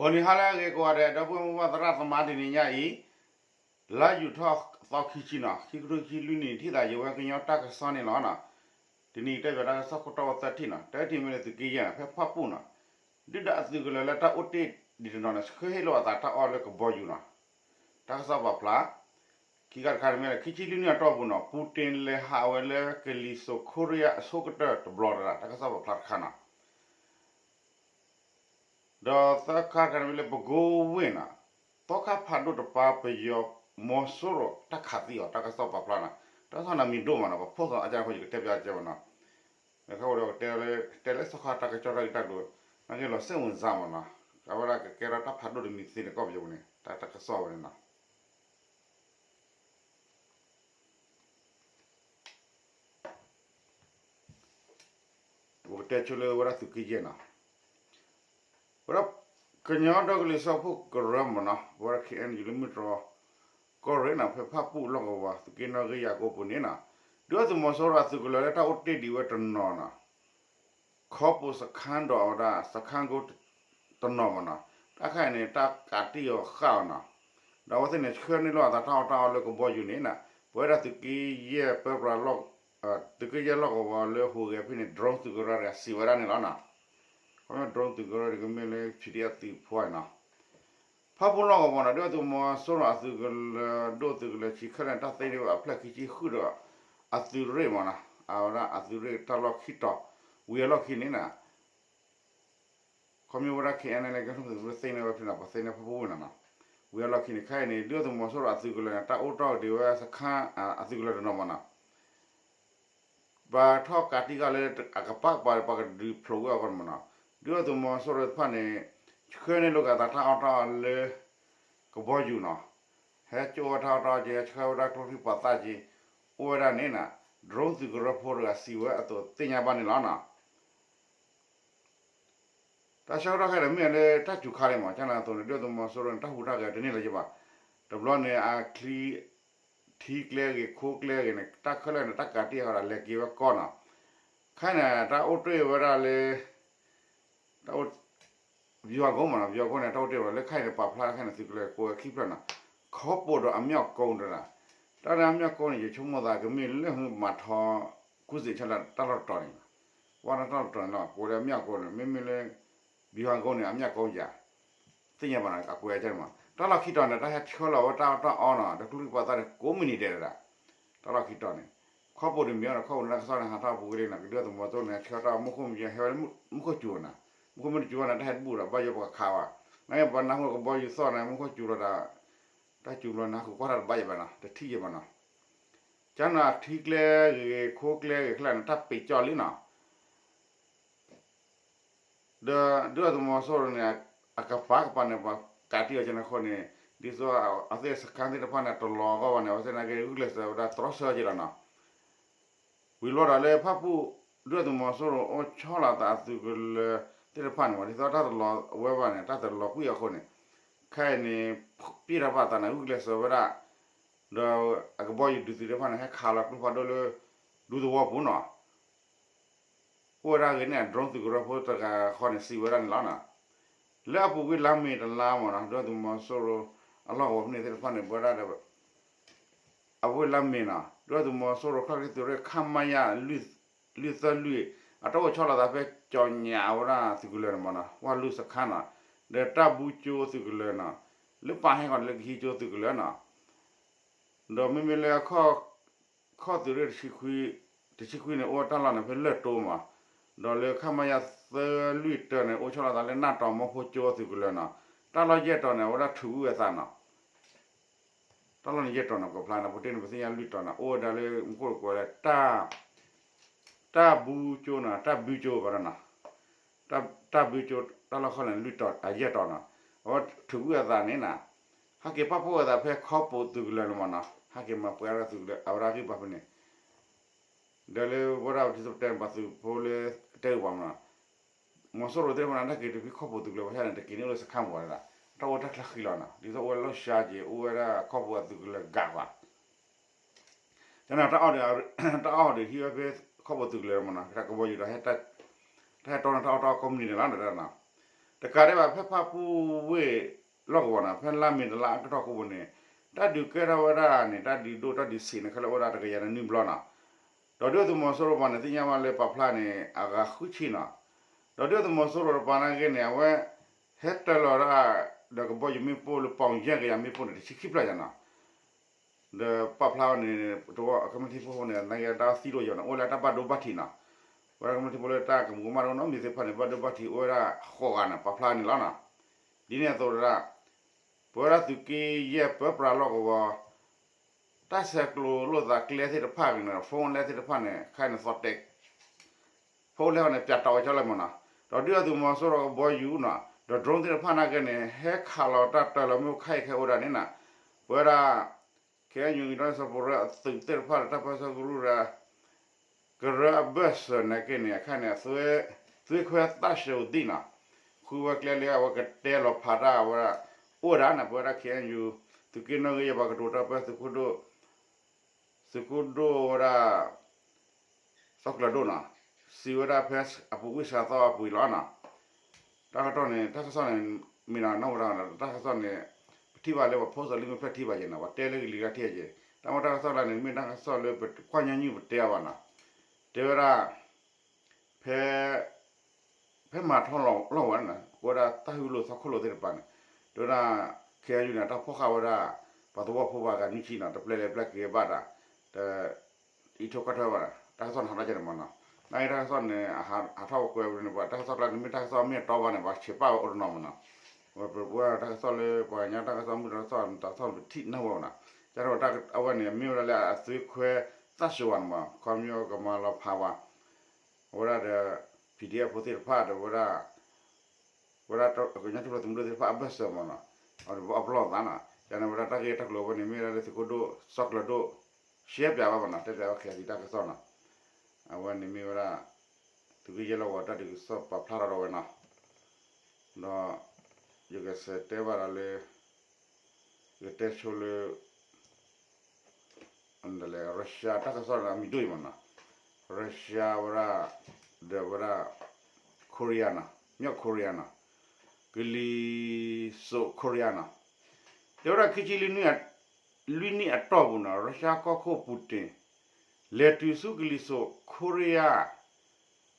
ဂီၤနံၤဟါလၢအဂ့ၤကိးဂၤဒဲး ဒီပုၢ်ဝဲၢ်မိၢ်ပၢ်သရၣ်သမါ တနံၤညါအံၤ လါယူၤထီၣ်သီခံဆံနီၤ ခံကထိခံဆံလွံၢ်နံၣ် ထံၣ်သးယဝဲကညီတၢ်ကစီၣ်န့ၣ်လီၤနီၤ. တနံၤတဲဘၣ်တၢ်ကစီၣ်ခိၣ်တီဝဲသၢထံၣ်နီၤ တၢထံၣ်မ့ၢ်လၢသုးက့ယဲၢ်နီၤ ဖဲဖၣ်ပူၣ်နီၤ ဒုၣ်ဒါအသုးကလၢၤလၢတၢ်အိၣ်တ့ၢ်ဒံးတနီၤန့ၣ် ဆှၢဟ့ၣ်လိာ်အသးတၢ်အီၣ်လၢကဘီယူၤနီၤ. တၢ်ကစီၣ်ပာ်ဖျါ ခံခါတခါန့ၣ်မ့ၢ်လၢ ခံဆံလွံၢ်နံၣ်အတီၢ်ပူၤနီၤ ပူၤတ့ၣ်လဲၤဟးဝဲလၢကလံၤစိးခိရံယါအဆိကတၢၢ်တဘျီတဒၣ် တၢ်ကစီၣ်ပာ်ဖျါတခါနီၤ. ဒီးသၢခါတခါန့ၣ်မ့ၢ်လၢပကိဝ့ၢ်နီၤ သီခါဖးဒိၣ်တပၤပယီၤမီၤစိရိၤတၢ်ခးသံအီၤ တၢ်ကစီၣ်ပာ်ဖျါနီၤ. တၢ်ကစီၣ်န့ၣ်မံၤဒိၣ်မးနီၤ ပဖိသီအကၢ်အဃိ ယကတဲပျးကဲမးနီၤ. ခဲအံၤဒီးကတဲလၢ တဲလၢသီခါတၢ်ကစီၣ်တၢ်ဂ့ၢ်တၢ်ကျိၤ နာ်က့လီၤစဲၣ်ဝင်စၢ်မးနီၤ. အဝဲဒၣ်ကကဲထီၣ်တၢ်ဖးဒိၣ်တမံၤသ့န့ၣ် ကီၢ်ပယီၤပူၤန့ၣ် တၢ်တၢ်ကစီၣ်ဝဲန့ၣ်နီၤ. ပကတဲဆိလၢဝဲဒၣ်သုးက့ယဲၢ်နီၤ. ဝဲဒၣ် ကညီဒီကလုာ်စၢဖှိၣ်ကရၢမးနီၤ ပဝဲဒၣ် ခ့ၣ်အဲၣ်ယူၣ်လၢမုၢ်တြီၢ်ကီၢ်ရ့ၣ်နီၤ ဖဲဖၣ်ပူၣ်လီၢ်ကဝီၤ သုးက့နီၣ်ဂံၢ်ယၤကိးပူၤန့ၣ်နီၤ ဒုၣ်ဒါသုးမီၤစိရိၤအသုးကလၢၤလၢတၢ်အိၣ်တ့ၢ်ဒံးဝဲတနီၤနီၤ ခီပိၣ်စခန်းဒီးအဝဲဒၣ် စခန်းကုန်း တနီၤမးနီၤ တၢ်ခါအံၤန့ၣ် တၢ်ကးတံၢ်အီၤဃာ်အီၤနီၤ ဒီးအဝဲသ့ၣ်န့ၣ် ဆှၢန့ၢ်လိာ်အသးတၢ်အီၣ်တၢ်အီလၢကဘီယူၤန့ၣ်နီၤ ပဝဲဒၣ်သုးက့ယဲၢ်ပၢပြးလီၢ် သုးက့ယဲၢ်လီၢ်ကဝီၤလၢဟူးဂဲၤဖဲန့ၣ် drone သုးကရၢတဂၤစံးဝဲဒၣ်န့ၣ်လီၤနီၤ. ခီဖျိ drone သုးကရၢန့ၣ်ကမ့ၢ်လၢ PDF သုးဖိနီၤ ဖၣ်ပူၣ်လီၢ်ကဝီၤနီၤ ဒုၣ်ဒါသုးမီၤစိရိၤအသုးကလၢၤ ဒိၣ်သုးကလၢၤဆံးခဲလၢာ်န့ၣ် တၢ်သ့န့ၢ်ဝဲအဖျၢၣ်ခံဆံဃုာ်ဒီး အသုးရ့ၣ်မးနီၤ အဝဲဒၣ်အသုးရ့ၣ်တၢ်လီၢ်ခံတီၤ ဝံၤအလီၢ်ခံန့ၣ်နီၤ ခီမ့ၢ်ဝဲဒၣ် ခ့ၣ်အဲၣ်ယူၣ်လၢကထီၣ်သုးသ့န့ၢ်ဝဲဖဲန့ၣ် ပှၤသ့န့ၢ်ဖၣ်ပူၣ်ဝ့ၢ်နီၤနီၤ ဝံၤအလီၢ်ခံန့ၣ် ခဲအံၤန့ၣ် ဒုၣ်ဒါသုးမီၤစိရိၤအသုးကလၢၤန့ၣ် တၢ်အိၣ်တ့ၢ်ဒံးဝဲစခန်း အသုးကလၢၤတနီၤမးနီၤ ပှၤထီၣ်ကးတံၢ်ဃာ်လၢအကပၤကပၤ ပှၤကဒုးဖျိးဝဲအဂီၢ်မးနီၤ ဒုၣ်ဒါသုးမီၤစိရိၤတဖၣ်န့ၣ် ဆှၢန့ၢ်လိာ်က့ၤအသးတၢ်အီၣ်တၢ်အီလၢ ကဘီယူၤနီၤ ဟဲကၠိဝဲတၢ်အီၣ်တၢ်အီက့ၤ ဟဲဆှၢဝဲဒၣ်ကျိချံမျိာ်သၣ်က့ၤ အိၣ်ဝဲဒၣ်န့ၣ်နီၤ drone သုးကရၢဖိတဂၤစံးဝဲအသိးသ့ၣ်ညါဘၣ်န့ၣ်လီၤနီၤ တၢ်ဆၢကတီၢ်ခဲအံၤန့ၣ် မ့ၢ်လၢတၢ်စူၤခါလံမး ကန့ၣ်အသိးန့ၣ် ဒုၣ်ဒါသုးမီၤစိရိၤန့ၣ် တၢ်ဟူးတၢ်ဂဲၤတန့ၢ်လၢၤဘၣ် တဘျီန့ၣ် အချံ ထံကျဲဂ့ၤ ခိကျဲဂ့ၤန့ၣ် တၢ်ခဲလၢာ်န့ၣ် တၢ်ကးတံၢ်ဃာ်ဒီးလဲၤက့ၤဝဲကီနီၤ ခဲအံၤန့ၣ် တၢ်အိၣ်တ့ၢ်ဝဲဒၣ်လၢ တၢ်အိၣ် ဗျူဟာကုန်းမးနီၤ ဗျူဟာကုန်းန့ၣ် တၢ်အိၣ်တ့ၢ်ဝဲလၢခဲအံၤန့ၣ် ပာ်ဖျါခဲအံၤန့ၣ် သုးကလၢၤကိးဝဲခံဖျၢၣ်နီၤ ခီပိၣ်ဒီးအမြောက်ကုန်းတဒၣ် တၢ်လၢအမြောက်ကုန်းန့ၣ် ယဆိကမိၣ်သးကမ့ၢ်လၢမၤထီ ကူစင်ချၢၣ်တၢ်လီၢ်တတီၤန့ၣ် ဝဲဒၣ်တၢ်လီၢ်တတီၤန့ၣ်လီၤ ကိးလၢအမြောက်ကုန်းန့ၣ် မ့မ့ၢ်လၢ ဗျူဟာကုန်းန့ၣ် အမြောက်ကုန်းယၤ သ့ၣ်ညါဘၣ်နီၤ အကွဲးကန့ၣ်မး တၢ်လီၢ်ခံတီၤန့ၣ် တၢ်ဟဲဆှၢလီၤဝဲတၢ်အီၣ်တၢ်အီနီၤ ဒီးကျိချံမျိာ်သၣ်န့ၣ် ကိးမုၢ်နံၤဒဲးဒၣ် တၢ်လီၢ်ခံတီၤန့ၣ် ခီပိၣ်တမံၤအီၤဒီး ခီပိၣ်န့ၣ် တၢ်ကစီၣ်န့ၣ် ဟးထီၣ်ပူၤကွံာ်လံနီၤ ကဒုၣ်ဒါသုးမီၤစိရိၤန့ၣ် ဆှၢတၢ်မူခိၣ်မံၤ ဟဲဝဲလၢမူခိၣ်စူၤနီၤ မူခိၣ်မ့ၢ်တစူၤဘၣ်န့ၣ် တၢ်ဟဲတဘူၣ်ဒီး ဘၣ်ယိၣ်ပှၤခးဘၣ် နာ်က့ပှၤနၢ်ဟူကဘီယူၤသီၣ်န့ၣ် မူခိၣ်စူၤလီၤဒီး တၢ်စူၤလီၤန့ၣ် ဟးဃုကွၢ်တၢ်တဘၣ်ယံၤဘၣ်နီၤ တထံၣ်ယံၤဘၣ်နီၤ ကန့ၣ်ထံကျဲဂ့ၤ ခိကျဲဂ့ၤ ခဲလၢာ်န့ၣ် တၢ်ပ့ၤကၠီၣ်လံနီၤ ဒီးဒုၣ်ဒါသုးမီၤစိရိၤန့ၣ် အကပၤကပၤန့ၣ် ပှၤကးတံၢ်အီၤကန့ၣ်အဃိန့ၣ် ဒ်သိးအဝဲသ့ၣ်စခန်းသ့ၣ်တဖၣ်န့ၣ် တလီၤအဂီၢ်ဘၣ်န့ၣ် အဝဲသ့ၣ်နာ်က့ဂုာ်ကျဲးစၢးဝဲဒၣ်တြီဆၢက့ၤလီၤနီၤ ဝံၤလီၤဒီးလၢဖၣ်ပူၣ် ဒုၣ်ဒါသုးမီၤစိရိၤအိၣ်ဆီလီၤသးအသုးကလၢၤသ့ၣ်တဖၣ်န့ၣ်မး ဒ်သိးတၢ်တလီၤဝဲဘၣ်န့ၣ် တၢ်တလီၤကွံာ်အဃိန့ၣ် ခဲအံၤန့ၣ် ပျဲၢ်ထီၣ်ဘၣ်သးန့ၣ် ဂုာ်ကျဲးစၢးဝဲဒၣ် ဒီးအကဘီယူၤဒုးသုးသ့ၣ်တဖၣ်န့ၣ် ဟဲခးလီၤကျိဖးဒိၣ်လၢ ဒူသဝီပူၤနီၤ အိၣ်ဝဲဒၣ်ဂ့ၤန့ၣ် drone သုးကရၢဖိတဂၤဃီန့ၣ် စံးဝဲဒၣ်န့ၣ်လီၤနီၤ. လၢအပူၤကွံာ်လါမ့ၤတလါမးနီၤ ဒုၣ်ဒါသုးမီၤစိရိၤအလီၢ်ကဝီၤဖဲန့ၣ်သ့ၣ်တဖၣ်န့ၣ် ပဝဲဒၣ်ဒီး အပူၤကွံာ်လါမ့ၤနီၤ ဒုၣ်ဒါသုးမီၤစိရိၤ ခီၣ်ကရံၣ်သုးရ့ၣ် ခမရ လွံၢ်သၢလွံၢ် အတၢ်အိၣ်ဆီလီၤသးဖဲကၠီညၣ်အဝဲဒၣ်သုးကလၢၤန့ၣ်မးနီၤ ဝၢ်လွံၢ်စခန်းနီၤ ဒီးတၢ်ဘုကၠိသုးကလၢၤနီၤ လၢပာ်ဟဲကီးလၢကဟံးကၠိသုးကလၢၤနီၤ ဒီးမ့မ့ၢ်လၢ ခီၣ်သုးရ့ၣ် တဆံခွံန့ၣ် အိၣ်တၢ်လီၢ်န့ၣ်ဖဲလၢၢ်တိမး, ဒီးလၢ ခမရ သၢလွံၢ်တၢန့ၣ် အိၣ်ဆီလီၤသးလၢနၢ်တီၤမီၢ်ဖိကၠိသုးကလၢၤနီၤ, တၢ်လီၢ်ယဲၢ်တီၤန့ၣ် အဝဲဒၣ်ထုးအုၣ်အသးနီၤ, တၢ်လီၢ်န့ၣ်ယဲၢ်တီၤန့ၣ် ကီၢ်ဖျါန့ၣ် ပတ့ၢ်န့ၣ် ပသ့ၣ်ညါလွံၢ်တီၤနီၤ, အိၣ်ဝဲဒၣ်လၢမူခိၣ်တကွဲးလၢ တၢ်ဘုကၠိနီၤ, တၢ်ဘုကၠိဘၣ်ဒီးနီၤ တၢ်ဘုကၠိ တၢ်လီၢ်ခီၣ်န့ၣ် လွံၢ်တီၤ အယဲၢ်တီၤနီၤ, အဝဲထုးကွံာ်အသးန့ၣ်နီၤ, ဟဲက့ၤပာ်ဖှိၣ်အသးဖဲခီၣ်ပိသုးကလၢၤလီၤမးနီၤ, ဟဲက့ၤမၤပှဲၤအသးသုးကလၢၤ အဝဲဒၣ်ဂံၢ်ဘါဖဲန့ၣ်, ဒီးလၢဝဲဒၣ်ပထံၣ်ပတဲန့ၣ် ပှၤသုးဖိလၢတဲအုၣ်ပှၤမးနီၤ, မီၤစိရိၤသ့ၣ်တဖၣ်န့ၣ် တၢ်က့ၤတုၤဖဲခီၣ်ပိသုးကလၢၤ ဘၣ်ဆၣ်န့ၣ် တက့ၤန့ၢ်အိၣ်လၢစခန်းပူၤဒၣ်, တၢ်အိၣ်တၢ်ချၢဃံလီၤနီၤ, ဒ်သိးအိၣ်ဝဲလီၢ်ဆါက့ၤ အိၣ်ဝဲဒၣ်ခီၣ်ပိအသုးကလၢၤဂၤပှၤ ကန့ၣ် တၢ်အီၣ်ဒီး တၢ်အီၣ်ဒီးဟံးဝဲဖဲခီၣ်ပိသုးကလၢၤမးနီၤ, တၢ်ကဘီယူၤဒီး တၢ်ဟဲတီန့ၣ် တၢ်အီၣ်တၢ်အီကိးမုၢ်နံၤန့ၣ်လီၤနီၤ, တကးဒံးဘၣ် ဖဲဖၣ်ပူၣ်ဝ့ၢ်လီၢ်ကဝီၤန့ၣ် ဖဲလါမ့ၤတလါအကတီၢ်ကိပူၤန့ၣ် တၢ်ဒုးကဲထီၣ်ဝဲဒၣ်န့ၣ် တၢ်ဒုးဒိၣ်တၢ်ဒုးဆံးန့ၣ် ခဲလၢာ်အိၣ်ဝဲဒၣ်တကယၤဒီးနွံဘျီနီၤ. ဒီးဒုၣ်ဒါသုးမီၤစိရိၤတပၤန့ၣ် သ့ၣ်ညါဘၣ်လၢပာ်ဖျါန့ၣ် အဂၤဃုဆံနီၤ. ဒီးဒုၣ်ဒါသုးမီၤစိရိၤတပၤနာ်က့န့ၣ် အဝဲ ဟဲတၢၤလီၤဒၣ် ဒီးကဘီယူၤမ့ၣ်ပိၢ်လၢ ပီၣ်ယဲၢ်ကယၤမ့ၣ်ပိၢ်န့ၣ် တဆံခံဖျၢၣ်ညါနီၤ. ဒီးပာ်ဖျါဝဲန့ၣ် တဝီကမျၢၢ်ထံဖိန့ၣ် နာ်က့တၢ်သံဒိၣ်ယီၤန့ၣ် အိၣ်လၢတၢ်ဘၣ်ဒိဘၣ်ထံးနီၤ. ဝဲဒၣ်ကမျၢၢ်ထံဖိလၢတၢ်ကမူၤကမၣ်တအိၣ်နီတမံၤသ့ၣ်တဖၣ်န့ၣ် ဘၣ်ဒိဘၣ်ထံးအိၣ်ဝဲဒၣ်ဃိးဂၤန့ၣ် ပာ်ဖျါန့ၣ်လီၤနီၤ. ဒ်န့ၣ်အသိးဒၣ် ပဝဲဒၣ်သုးက့ယဲၢ်ပၢပြးလီၢ်ကဝီၤ တၢ်ဆဲးကျိးလိာ်သးကျဲသ့ၣ်တဖၣ်န့ၣ် phone လဲသ့ၣ်တဖၣ်န့ၣ် ခဲအံၤန့ၣ်သီတဲာ် phone လဲဝဲန့ၣ် ပျးတီၣ်ဝဲကၠီလၢမ့ၢ်နီၤ. ဒီးဒုၣ်ဒါသုးမီၤစိရိၤကဘီယူၤနီၤ ဒီး drone သ့ၣ်တဖၣ်နာ်က့န့ၣ် ဟဲခးလီၤတၢ်တၢၤလီၤမ့ၣ်ပိၢ်ခဲအံၤခဲအိၣ်ဒၣ်န့ၣ်နီၤ. ပဝဲဒၣ် ခဲအံၤ ကညီဒီကစီၣ်ပရၢအသုးသ့ၣ်တဖၣ်ဒီးတၢ်ပၢဆှၢကရူၢ်ရၢ ကရၢအဘၢၣ်စၢၤနာ်က့န့ၣ် ခဲအံၤန့ၣ် သုခွဲသၣ်စၢၤဝံၤဒံးနီၤ ဃုဝဲကျဲလၢအဝဲကတဲလီၤဖးတၢ်ဝဲဒၣ် အိၣ်ဝဲဒၣ်န့ၣ် ပဝဲဒၣ် ခဲအံၤ သုးက့နီၣ်ဂံၢ်ယဲၢ်ပှၤကတိၤတၢ်ပၢသုးခိၣ်ဒိၣ် သုးခိၣ်ဒိၣ်ဝဲဒၣ် သီကျၢၤဒိၣ်နီၤ စံးဝဲဒၣ်ဖဲအပူၤကွံာ်စှၤသီအပူၤအံၤလီၤနီၤ. တၢ်ကတီၢ်န့ၣ် တၢ်ကစီၣ်န့ၣ် မ့ၢ်နီၤ နီၢ်ဝဲဒၣ် တၢ်ကစီၣ်န့ၣ် ပထံၣ်ဘၣ်လၢပှၤ post လၢမ့ၢ်ဖျၢၣ်ထံဘၣ်ယဲၢ်နီၤ ပှၤတဲလၢကလံၤကျါထံၣ်ယဲၢ် တၢ်မ့ၢ်တၢ်ကစီၣ်လၢန့ၣ် မ့ၢ်တၢ်ကစီၣ်လၢပကွၢ်ညီနုၢ်ပတဲအီၤဘၣ်နီၤ. တဲဝဲဒၣ် ဖဲ ဖဲမၤထီၣ်လီၤဝဲန့ၣ် ပဝဲဒၣ်တၢ်ဟူလိာ်သီခိၣ်လိာ်သ့ၣ်တဖၣ်န့ၣ် တဲဝဲဒၣ် ခဲအံၤ န့ၣ် တၢ်ဖီၣ်ဃာ်ဝဲဒၣ် ပှၤသဝီဖိဘၣ်ဂၤနွံဆံနီၤ တပျဲလဲၤပျဲက့ၤဘၣ်တၢ် တ အံးထွဲကွၢ်ထွဲဘၣ် တၢ်ကစီၣ်န့ၣ်ဟးထီၣ်ကဲန့ၣ်မ့ၢ်နီၤ. နာ်က့တၢ်ကစီၣ်န့ၣ် ဟးထီၣ်ကွဲးဝဲန့ၣ် ပှၤတၢ်ကစီၣ်ကျါန့ၣ် မ့ၢ်တၢ်ကစီၣ်မ့ၢ်အတီဘၣ်န့ၣ် ပှၤဆဲးပာ်ဝဲအိၣ်တနီၤမ့ၢ်နီၤ. ပဝဲတၢ်ကစီၣ်လၢပှၤကညီတၢ်ကစီၣ်မုၢ်တၢ်ကစီၣ် တၢ်ကစီၣ်ပထံၣ်နၢ်ဝဲမ့ၢ်နီၤ. ကၢ်ထီၣ်အဝဲန့ၣ် မ့ၢ်ဝဲဒၣ်လၢအသုခွဲသၣ်စၢၤဝဲန့ၣ်မ့ၢ် ခီဖျိကမၤလီၤဖးဝဲ အဝဲဒၣ်ဒီး PDF ဖိသ့ၣ်တဖၣ်ဒီးဝဲဒၣ် ဝဲဒၣ်ကညီထံဖိသုးမုၢ်ဒိၣ်သ့ၣ်တဖၣ်အဘၢၣ်စၢၤမ့ၢ်နီၤ, အဝဲအပလီၢ်သးနီၤ, ကန့ၣ်ဝဲဒၣ်တၢ်ဂ့ၢ်တၢ်ကျိၤဝဲန့ၣ် မ့ၢ်ဝဲဒၣ်လၢသုးခိၣ်ဒိၣ် စီၤကျၢၤဒိၣ် ရှဲပၠးဘၣ်မ့ၢ်နီၤ, တဲပၠးဝဲခဲအံၤတၢ်ကစီၣ်နီၤ, အဝဲန့ၣ်မ့ၢ်ဝဲဒၣ် သုးက့ယဲၢ်လီၢ်ကဝီၤတၢ်ဒုးကစီၣ်ပာ်ဖျါထီၣ်ဒီးဝဲနီၤ, ဒီး ယကစံးတဲဘၣ်ဒီးလၢ ယကတဲဆိလၢ Russia တၢ်ကစီၣ်န့ၣ် အမံၤဒိၣ်အံၤမ့ၢ်နီၤ, Russia ဝဲဒၣ် ဒီးဝဲဒၣ် Korea နီၤ, မြောက် Korea နီၤ, ကလံၤစိး Korea နီၤ, တဲဝဲဒၣ်ခံဆံလွံၢ်နံၣ်အတီၢ်ပူၤနီၤ Russia ကီၢ်ခိၣ် Putin လဲၤတုၤဆူကလံၤစိး Korea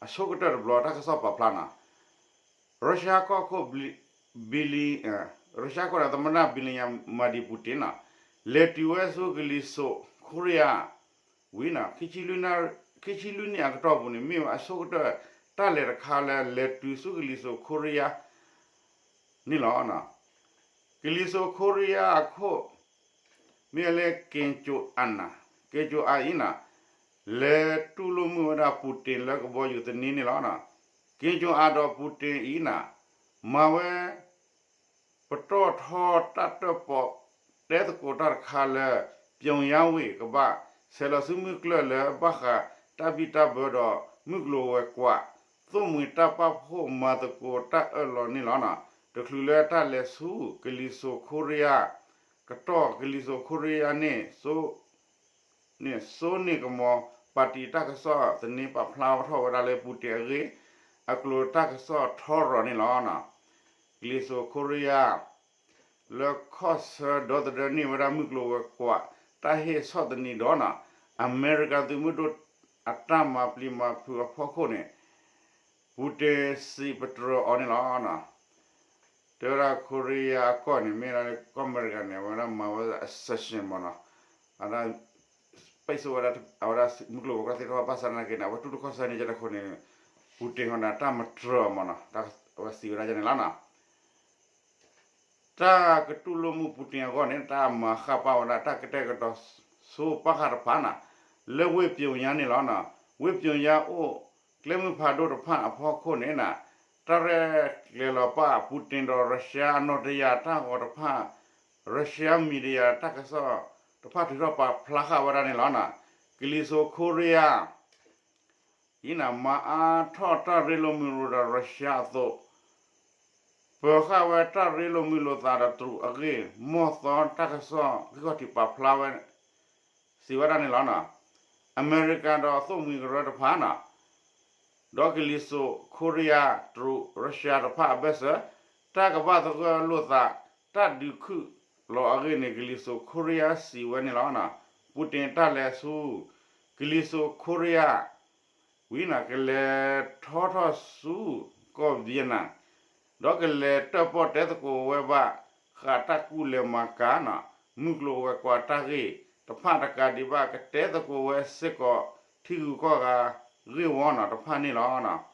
အဆိကတၢၢ်တဘျီ တၢ်ကစီၣ်ပာ်ဖျါနီၤ Russia ကီၢ်ခိၣ် ဘံလံ Russia ကီၢ်ဒီးသမ္မတ ဘံလံယၤမၤဒံ Putin နီၤ, လဲၤတုၤဝဲဆူကလံၤစိး Korea ဝံၤနီၤ, ခံဆံလွံၢ်နံၣ်အကတီၢ်ပူၤန့ၣ် မ့ၢ်ဝဲအဆိကတၢၢ် တၢ်လဲၤတခါလၢလဲၤတုၤဆူကလံၤစိး Korea န့ၣ်လီၤ. ကလံၤစိး Korea အခိၣ် မ့ၢ်ဝဲလၢ Kim Jong Un နီၤ, Kim Jong Un အံၤနီၤ, လဲၤတူၢ်လိာ်မုာ်ဝဲဒၣ် Putin လၢကဘီယူၤသန့န့ၣ်လီၤ. Kim Jong Un ဒီး Putin အံၤနီၤ, မၤဝဲ ပတီၢ်ထီတၢ်တၢၣ်ပီး တဲသကိးတၢ်တခါလၢ Pyongyang ဝ့ၢ် ကဘၣ်ဆဲးလီၤဆူမုၢ်ကျၢၢ်လၢဘၣ်ဃးတၢ်ဘံၣ်တၢ်ဘၢဒီးမုၢ်ကျိၤဝဲၤကွာ် သိၣ်မှံၤတၢ်ပာ်ဖှိၣ်မၤသကိးတၢ်အၢၣ်လီၤန့ၣ်လီၤ. တချုးလၢတၢ်လဲၤဆူကလံၤစိး Korea ကတီၢ် ကလံၤစိး Korea န့ၣ် န့ၣ် စိန့ၢ်ကမီၤ ပၣ်တံၣ်တၢ်ကစီၣ်သန့ပာ်ဖျါထီၣ်ဝဲဒၣ်လၢ Putin အဂ့ၢ် အကျိၤတၢ်ကစီၣ်ထီရီၤန့ၣ်လီၤ. ကလံၤစိး Korea လၢခီၣ်ဆၢဒီသဒၢန့ၢ်ဝဲဒၣ်မုၢ်ကျိၤဝဲၤကွာ် တၢ်ဟ့ၣ်ဆီၣ်သနံးဒီးနီၤ အမဲရကၤသုးမုၢ်ဒိၣ်အတၢ်မၤပျံၤမၤဖုးအဖီခိၣ်န့ၣ် Putin စံးပတြၢၤအီၤန့ၣ်လီၤ. တဲဝဲဒၣ် Korea အကီၢ်န့ၣ် မ့ၢ်ဒၣ်လၢကီၢ်အမဲရကၤန့ၣ် အဝဲဒၣ်မၤဝဲဒၣ် sanction မ့ၢ်နီၤ, အဝဲဒၣ် ပိတ်ဆို့ ဝဲဒၣ် အဝဲဒၣ်မုၢ်ကျိၤဝဲၤကွာ်သ့ၣ်တဖၣ်ဘၣ်ဆၣ်သနာ်က့န့ၣ် အဝဲတူၢ်တခီၣ်ဆၢန့ၣ် ကၢ်တခီန့ၣ် Putin ဃီန့ၣ် တၢ်မတြၢၤအီၤမ့ၢ်နီၤ, အဝဲစံးဝဲဒၣ်န့ၣ်လီၤနီၤ. တၢ်ကတူၢ်လိာ်မုာ် Putin အဂီၢ်န့ၣ် တၢ်မၤဃၣ်ပာ်ဝဲဒၣ်တၢ်ကတဲာ်ကတီၤဆိပာ်ဃာ်တဖၣ်နီၤ, လၢဝ့ၢ် Pyongyang န့ၣ်လီၤ. ဝ့ၢ် Pyongyang အိၣ်ကျဲမုၢ်ဖးဒိၣ်တဖၣ်အဖီခိၣ်န့ၣ်နီၤ, တၢ်ရဲၣ်ကျဲၤလီၤပာ် Putin ဒီး Russia အနီၣ်တယၢ်တၢ်ဂီၤတဖၣ် Russia media တၢ်ကစီၣ်တဖၣ်ထုးထီၣ်ပာ်ဖျါဃာ်ဝဲဒၣ်န့ၣ်လီၤ. ကလံၤစိး Korea အံၤန့ၣ် မၤအါထီၣ်တၢ်ရ့လိာ်မုာ်လိာ်ဒီး Russia အသိး, ပၢၤဃာ်ဝဲတၢ်ရ့လိာ်မုာ်လိာ်သးဒီးတရူးအဂ့ၢ် မီၢ်သီတၢ်ကစီၣ်ဂံၢ်ခီၣ်ထံးပာ်ဖျါဝဲ စံးဝဲဒၣ်န့ၣ်လီၤ. အမဲရကၤဒီးသိၣ်မှံၤကရၢတဖၣ်နီၤ, ဒီးကလံၤစိး Korea တရူး Russia တဖၣ်အဘၢၣ်စၢၤ တၢ်ကဘၣ်သဂၢၢ်လိာ်သး တၢ်ဒုးခုၣ်လီၤအဂ့ၢ်န့ၣ် ကလံၤစိးခိရံယါစံးဝဲန့ၣ်လီၤ. ပူၣ်တ့ၣ်တၢ်လဲၤဆူ ကလံၤစိးခိရံယါ ဝံၤန့ၣ် ကလဲၤထီထီၣ်ဆူ ကီၢ်ဘံယဲၢ်နၤ ဒီးကလဲၤတၢၣ်ပီၣ်တဲသကိးဝဲဘၣ် ဃးတၢ်ကူၣ်လဲၤမၤကၤန့ၣ် မုၢ်ကျိၤဝဲၤကွာ်တၢ်ဂ့ၢ်တဖၣ်တကးဒံးဘၣ် ကတဲသကိးဝဲစ့ၢ်ကီး ထံဂုၤကီၢ်ဂၤဂ့ၢ်ဝီန့ၣ် တဖၣ်န့ၣ်လီၤ.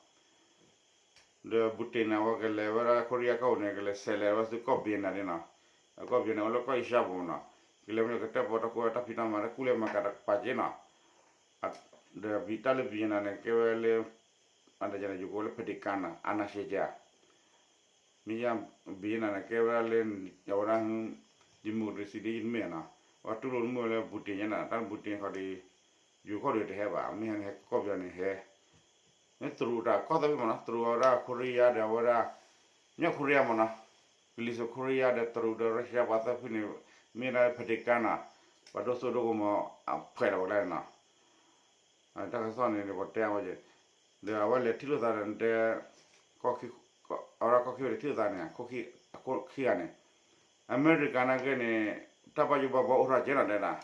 ဒီးပူၣ်တ့ၣ်န့ၣ် အဝဲကလဲၤဝဲဒၣ်ခိရံယါကီၢ်ပူၤန့ၣ် ကလဲၤဆဲးလဲၤဝဲဆူကီၢ်ဘံယဲၢ်နၤန့ၣ်နီၤ, ကီၢ်ဘံယဲၢ်နၤအိၣ်လၢကီၢ်အ့ရှါပူၤနီၤ, ကလဲၤဝဲန့ၣ် ကတၢၣ်ပီၣ်တၢ်ကူၣ်ဝဲတၢ်ဖံးတၢ်မၤ တၢ်ကူၣ်လဲၤမၤကၤတကပၤက့နီၤ, ဒီးဘံတၢ်လၢဘံယဲၢ်နၤန့ၣ် ကဲဝဲလၢ အတယၤန့ၣ် ယိၤကဝဲလၢ Vatican နီၤ အနၢ်ရှဲကဲ မ့ၢ်ယါဘံယဲၢ်နၤန့ၣ် ကဲဝဲဒၣ်လၢ အဝဲဒၣ် democracy ဒ်ယမ့ၢ်နီၤ, အဝဲတူၢ်လိာ်မုၢ်ဝဲလၢ ပူၣ်တ့ၣ်ညါန့ၣ် တၢ်လၢပူၣ်တ့ၣ်ခီဒီး ယိၤခီဒီးတဟဲဘၣ် မ့ၢ်ဟဲန့ၣ်ဟဲကီၢ်ပယီၤန့ၣ်ဟဲ မ့ၢ်တရူးတၢ်ကီၢ်သၢဘ့ၣ်မနီၤ တရူးအဝဲဒၣ်ခိရံယါဒီးအဝဲဒၣ် ညီခိရံယါမနီၤ, ကလံၤစိးခိရံယါဒီးတရူးဒီးရၢရှါပှၤသၢဖုန့ၣ် မ့ၢ်ဒၣ် Vatican နီၤ, ပှၤဒိၣ်စိဒိၣ်ကမီၤ အဖှဲးလီၤဝဲဒၣ်န့ၣ်နီၤ, တၢ်ကစီၣ်န့ၣ် ပတဲအဝဲ ဒီးအဝဲလဲၤထံၣ်လိာ်သးဒီးတဲ အဝဲဒၣ်ကီၢ်ခံဝဲလဲၤထံၣ်လိာ်သးန့ၣ် အခိၣ်ခံဂၤန့ၣ် အမဲရကၤနာ်က့န့ၣ် တၢ်ဘၣ်ယိၣ်ဘၣ်ဘီအိၣ်ထီၣ်က့နီၤတဲဒၣ်,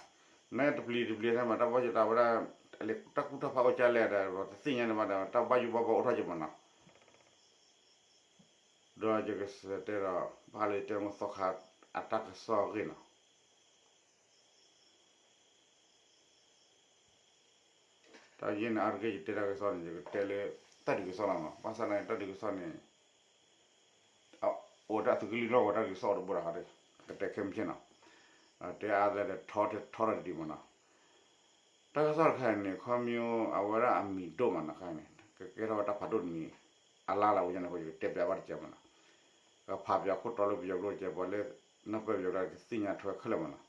နတပျံၤတပျံၤထဲမး တၢ်ဘၣ်ယိၣ်တၢ်ဝဲဒၣ် တၢ်ကူၣ်တၢ်ဖးအိၣ်ကလဲၣ်ဒီး တသ့ၣ်ညါန့ၣ်ဘၣ်ဒီး တၢ်ဘၣ်ယိၣ်ဘၣ်ဘီအိၣ်ထီၣ်က့မနီၤ, ဒီးယကစံးတဲဒီး ဘၣ်ဃးလၢတဲမုၢ်သီခါ အတၢ်ကစီၣ်အဂ့ၢ်နီၤ တၢ်ယဲန့ၣ် အါတက့ၢ် ယတဲတၢ်ကစီၣ်န့ၣ် ယကတဲလၢ တၢ်ဒုးကစီၣ်လီၤမး, ဘၣ်ဆၣ်န့ၣ် တၢ်ဒုးကစီၣ်န့ၣ် အိၣ်တၢ်သုးကလံၤလီၢ်ကဝီၤ တၢ်ဒုးကစီၣ်အိၣ်တဘိဒီး ကတဲခဲမုၢ်ဆ့ၣ်နီၤ, တဲအါလဲၣ်ဒီး ထီထီၣ်တဒံးမးနီၤ, တၢ်ကစီၣ်တခါအံၤန့ၣ် ခီမ့ၢ်အဝဲဒၣ်အမံၤဒိၣ်မးနီၤ ခါအံၤန့ၣ် ကကဲထီၣ်ဝဲတၢ်ဖးဒိၣ်တမံၤ အလါလၢအအိၣ်ယဲန့ၣ်အဃိ ယကတဲပျးဘၣ်တကဲမးနီၤ, ကဖးပၠးခိၣ်တီလၢပယီၤကျိာ်တကဲ ပှၤလၢ နီၢ်ပၢၢ်ပယီၤကျိာ်ကသ့ၣ်ညါထွဲခဲလၢာ်မးနီၤ,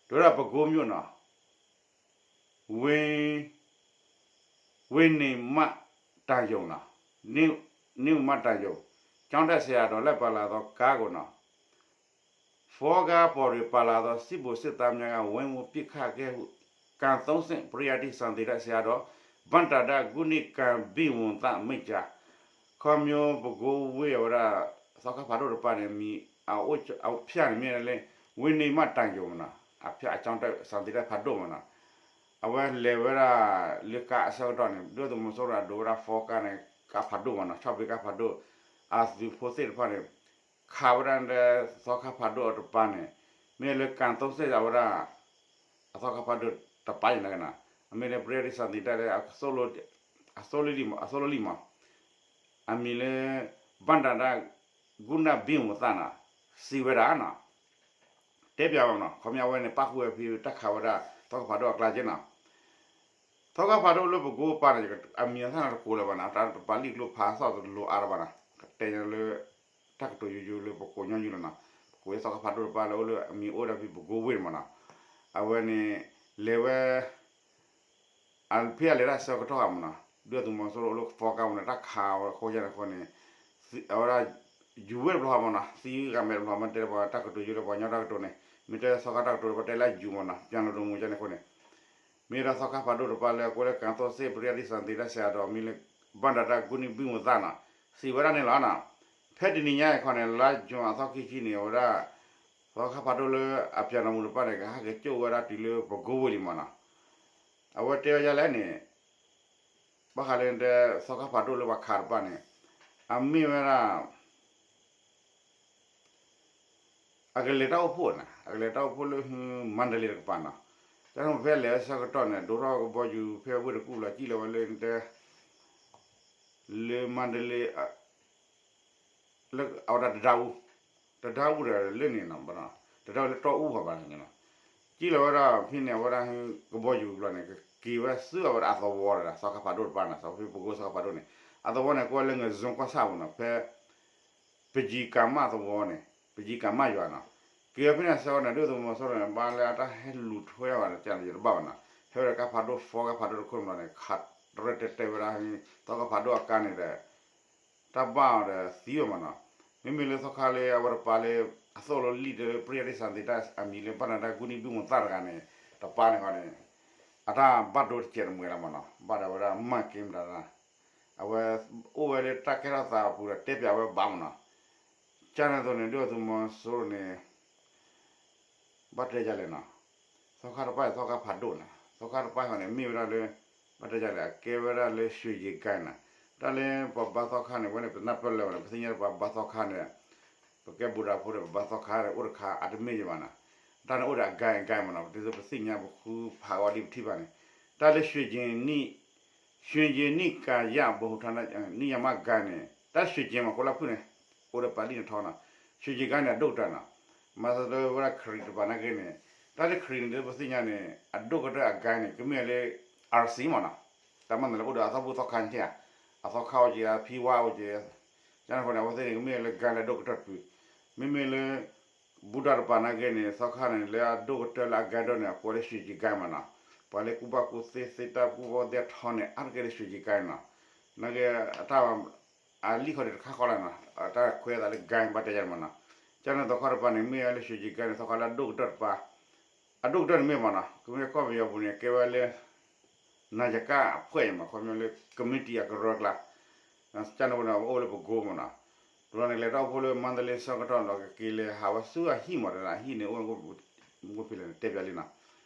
တဲဝဲဒၣ်ပဲခူးမြို့နီၤ ဝ့ ဝ့ၢ်န့ၣ်မးတၢ်ယိာ်နီၤ, န့ၣ်မးတၢ်ယိာ်, ကျောင်းတက်ဆရာတော် လိုက်ပါလာသော ကားကိုနီၤ, ဖော်ကားပေါ်တွင်ပါလာသော စစ်ဗိုလ်စစ်သားများက ဝိုင်းဝန်းပစ်ခတ်ခဲ့ဟု ကံသုံးဆင့် ပရိယတ္တိသင်သေတၢ်ဆရာတော် ဘၣ်တၢ်ဒၣ်ဂုဏိကံဘိဝံသမိၣ်ကၠၢ ခီမ့ၢ်ပဲခူးဝ့ၢ်အဝဲဒၣ် သီခါဖးဒိၣ်တပၤန့ၣ် မံၤအဖၠၣ်န့ၣ်မ့ၢ်လၢ ဝ့ၢ်န့ၣ်မးတၢ်ယိာ်မနီၤ, အဖၠၣ်အကၠီသင်သေတၢ်ဖးဒိၣ်မနီၤ, အဝဲလဲၤဝဲဒၣ်လၢကါအဆၢကတီၢ်န့ၣ် ဒုၣ်ဒါသုးမီၤစိရိၤအဒိးဝဲဒၣ် ဖော်ကားန့ၣ် ကါဖးဒိၣ်မနီၤ, ဆီၣ်ဘ့ကါဖးဒိၣ်, အသုးဖိသ့ၣ်တဖၣ်န့ၣ် ခးဝဲဒၣ်လၢသီခါဖးဒိၣ်အတပၤန့ၣ် မ့ၢ်လၢ ကံသုံးဆင့် အဝဲဒၣ် အသီခါဖးဒိၣ်တပၤန့ၣ်နီၤ, အမ့ၢ်လၢ ပရိယတ္တိသင်သေတၢ်လၢ အသိၣ်လိလံမး အမံၤလၢ ဘၣ်တၢ်ဒၣ်ဂုဏိကံဘိဝံသနီၤ, စံးဝဲဒၣ်နီၤ, တဲပျးဝဲမနီၤ, ခီမ့ၢ်အဝဲန့ၣ် ပၣ်ဃုာ်ဝဲဖဲတၢ်ခးဝဲဒၣ် သီခါဖးဒိၣ်အကျါက့နီၤ, သီခါဖးဒိၣ်လၢပဲခူးပၤန့ၣ် အမံၤအသၣ်န့ၣ်တကိးလၢၤဘၣ်နီၤ, တၢ်တပၤလံာ်ကျိဖးသီၣ်တလိၤအါတဘၣ်နီၤ, ကတဲညါလၢ တၢ်ကတိၤယိယိလၢပကိးညီနုၢ်လီၤနီၤ, ပကိးသီခါဖးဒိၣ်တပၤလၢအိၣ်လၢအမံၤအိၣ်ဒၣ်ဖဲပဲခူးဝ့ၢ်န့ၣ်မနီၤ, အဝဲန့ၣ် လဲၤဝဲ အဖဲအလဲၤတၢ်ဆၢကတီၢ်မနီၤ, ဒုၣ်ဒါသုးမီၤစိရိၤအိၣ်လၢသီခါပူၤန့ၣ် တၢ်ခးဝဲအဃိန့ၣ်အဃိန့ၣ် အဝဲဒၣ် ယူၤဝ့ၢ်တဘျီမနီၤ, သံဂၤမဲာ်တဘျီမ့ၢ်တဲပှၤတၢ်ကတိၤယိလၢပှၤကညီတၢ်ကတိၤန့ၣ် မ့ၢ်တဲသီခါတၢ်ကတိၤတပၤတဲလၢယူၤမနီၤ, ပျၢ်လိာ်ဒိမူကန့ၣ်အဃိန့ၣ် မ့ၢ်ဒၣ်သီခါဖးဒိၣ်တပၤလၢအကိးလၢ ကံသုံးဆင့် ပရိယတ္တိသင်သေတၢ်ဆရာတော် မ့ၢ်လၢ ဘၣ်တၢ်ဒၣ်ဂုဏိကံဘိဝံသနီၤ, စံးဝဲဒၣ်န့ၣ်လီၤနီၤ, ဖဲတနံၤညါအံၤခီန့ၣ် လါယူၤအသီခံဆံန့ၣ် အဝဲဒၣ် သီခါဖးဒိၣ်လၢအပျၢ်နီၢ်မူတပၤန့ၣ် ကဟဲက့ၤကၠိၣ်ဝဲဒၣ်တုၤလၢပဲခူးဝ့ၢ်လံမနီၤ, အဝဲတဲဝဲဒ်လဲၣ်န့ၣ် ဘၣ်ဃးလၢသီခါဖးဒိၣ်လၢပှၤခးတပၤန့ၣ် အမ့ၢ်ဝဲဒၣ် အကလဲၤတၢ်အိၣ်ဖှိၣ်န့ၣ် အကလဲၤတၢ်အိၣ်ဖှိၣ်လၢ မါဒလ့တကပၤနီၤ, တၢ်ဖဲလဲၤဆၢကတီၢ်န့ၣ် ဒိးထီၣ်ကဘီယူၤဖဲဝ့ၢ်တကူၣ်လီၤ စံၣ်လီၤဝဲလၢတဲ လၢမါဒလ့ လၢအဝဲဒၣ်တဒါအူ, တဒါအူဒီးလၢန့ၣ်နီၤ, တဒါအူလၢတီအူဘၣ်ဘၣ်န့ၣ်, စံၣ်လီၤဝဲဒၣ်ဖဲန့ၣ် အဝဲဒၣ်ကဘီယူၤဘျီန့ၣ် ကက့ၤဝဲဆူအဝဲဒၣ်အသဝီဒီး သီခါဖးဒိၣ်တပၤန့ၣ် သီဖဲပဲခူးသီခါဖးဒိၣ်န့ၣ် အသဝီန့ၣ် ကိးဝဲလၢ ငဇုံကွာ်ဆၣ် ပူၤနီၤ, ဖဲ ပယံၤကၤမၣ်သဝီန့ၣ် ပယံၤကၤမၣ်ယွၤနီၤ, က့ၤဝဲဖဲန့ၣ်အဆၢကတီၢ်န့ၣ် ဒုၣ်ဒါသုးမီၤစိရိၤန့ၣ် ဘၣ်လၢအတၢ်ဟဲလူၤထွဲဘၣ်န့ၣ် ကယတဘၣ်ဘၣ်နီၤ, ဟဲဝဲဒီးကါဖးဒိၣ် သီခါဖးဒိၣ်တခိၣ်န့ၣ် ခးတရဲၣ်တဲာ်တဲာ်ဝဲဒၣ် သီခါဖးဒိၣ်အကါန့ၣ်ဒီး တၢ်ဘၣ်အီၤဒီးသံဝဲမနီၤ, မ့မ့ၢ်လၢသီခါလၢအဝဲတပၤလၢ အသိၣ်လိလံာ်တ ပရိယတ္တိသင်သေတၢ်အမံၤလၢ ဘၣ်တၢ်ဒၣ်ဂုဏိကံဘိဝံသတဂၤန့ၣ် တပၤန့ၣ်ဃီန့ၣ် အတၢ်ဘၣ်ဒိတစဲးတမှဲၤလီၤမနီၤ, ဘၣ်ဒီးဝဲဒၣ်မၤက့မတၤတၢ် အဝဲအိၣ်ဝဲလၢတၢ်ကဲထီၣ်သးအပူၤဒီးတဲပျးဝဲဘၣ်မနီၤ, ကန့ၣ်အသိးန့ၣ် ဒုၣ်ဒါသုးမီၤစိရိၤန့ၣ် ဘၣ်တဲဒ်လဲၣ်နီၤ, သီခါတပၤ သီခါဖးဒိၣ်နီၤ, သီခါတပၤဃီန့ၣ် မ့ၢ်ဝဲဒၣ်လၢ ဘၣ်တဲဒ်လဲၣ် အကဲဝဲဒၣ်လၢ ရွှေကျင်ကိုင်း နီၤ, တၢ်လၢပှၤဘါသီခါန့ၣ် ဝဲန့ၣ် ပနၢ်ပၢၢ်လၢၤဘၣ်န့ၣ် ပသ့ၣ်ညါပှၤဘါသီခါန့ၣ် ပကဲဘူးဒးဖိဒီး ပဘါသီခါအိၣ်တခါ အတမ့ၢ်ယဘၣ်နီၤ, တၢ်န့ၣ်အိၣ်ဒီးအ gang gang မးနီၤ, ဒ်သိးပသ့ၣ်ညါ ပဃုဖးအီၤဒ်ပထံၣ်ဘၣ်န့ၣ်, တၢ်လၢ ရွှေကျင်ကိုင်း နီၤ, ရွှေကျင်ကိုင်း နီၤ ကၤယၣ် ဗဟိုဌာန နီၤ ယမ gang န့ၣ် တၢ် ရွှေကျင်ကိုင်း မး ကိးလၢဖုၣ်န့ၣ် အိၣ်ဒီးပာ်လံၣ်န့ၣ်ထီနီၤ, ရွှေကျင်ကိုင်း န့ၣ် အဒိၣ်ကတၢၢ်နီၤ, မၤသးဒ်ဝဲဒၣ်ခရံာ်တပၤနာ်က့န့ၣ်, တၢ်လၢခရံာ်န့ၣ် ဒ်ပသ့ၣ်ညါန့ၣ် အဒိၣ်ကတၢၢ်အ gang န့ၣ် ကမ့ၢ်လၢ RC မးနီၤ, တၢ်မၤနၢၤလၢအိၣ်ဒီးအသီဘူၣ်သီခါန့ၣ်ဧါ, အသီခါအိၣ်က့ၤ အဖံဝါအိၣ်က့ၤ, ကန့ၣ်အဃိန့ၣ် အဝဲသ့ၣ်န့ၣ် ကမ့ၢ်လၢ gang လၢအဒိၣ်ကတၢၢ်တဖု, မ့မ့ၢ်လၢ ဘူးဒးတပၤနာ်က့န့ၣ် သီခါန့ၣ် လၢအဒိၣ်ကတၢၢ်လၢအ gang ဒိၣ်န့ၣ် အကိးလၢ ရွှေကျင်ကိုင်း မးနီၤ, ပှၤလၢကူၣ်ဘၣ်ကူၣ်သ့သ့တၢ်ကူၣ်ဘၣ်ကူၣ်သ့ထီန့ၣ် အါတက့ၢ်လၢ ရွှေကျင်ကိုင်း နီၤ, နာ်က့ အတၢ် အလံာ်ခီဒံးတခါဃီလၢနီၤ, တၢ်ခွဲးအသးလၢ gang ဘၣ်တဲယၤမးနီၤ, ကန့ၣ်သီခါတပၤန့ၣ် မ့ၢ်ဝဲလၢ ရွှေကျင်ကိုင်း န့ၣ် သီခါလၢအဒိၣ်ကတၢၢ်တပၤ, အဒိၣ်ကတၢၢ်န့ၣ်မ့ၢ်မးနီၤ ကမ့ၢ်ကီၢ်ပယီၤပူၤန့ၣ် ကဲဝဲလၢ နၤယကၣ် အဖွဲ့ မး ခီပညီလၢ committee အကရၢကျါ, ကန့ၣ်အဃိန့ၣ် အဝဲအိၣ်လၢပကိမးနီၤ, တဘျီန့ၣ် ကလဲၤထီၣ်အိၣ်ဖှိၣ်လၢ မါတလ့ ဆၢကတီၢ်ဒီး ကက့ၤလဲၤဟးဝဲဆူအဟံၣ်မး တၢ်အဟံၣ်န့ၣ် အိၣ် မ့ၢ်ဖဲလဲၣ်န့ၣ် တဲပျးလံနီၤ,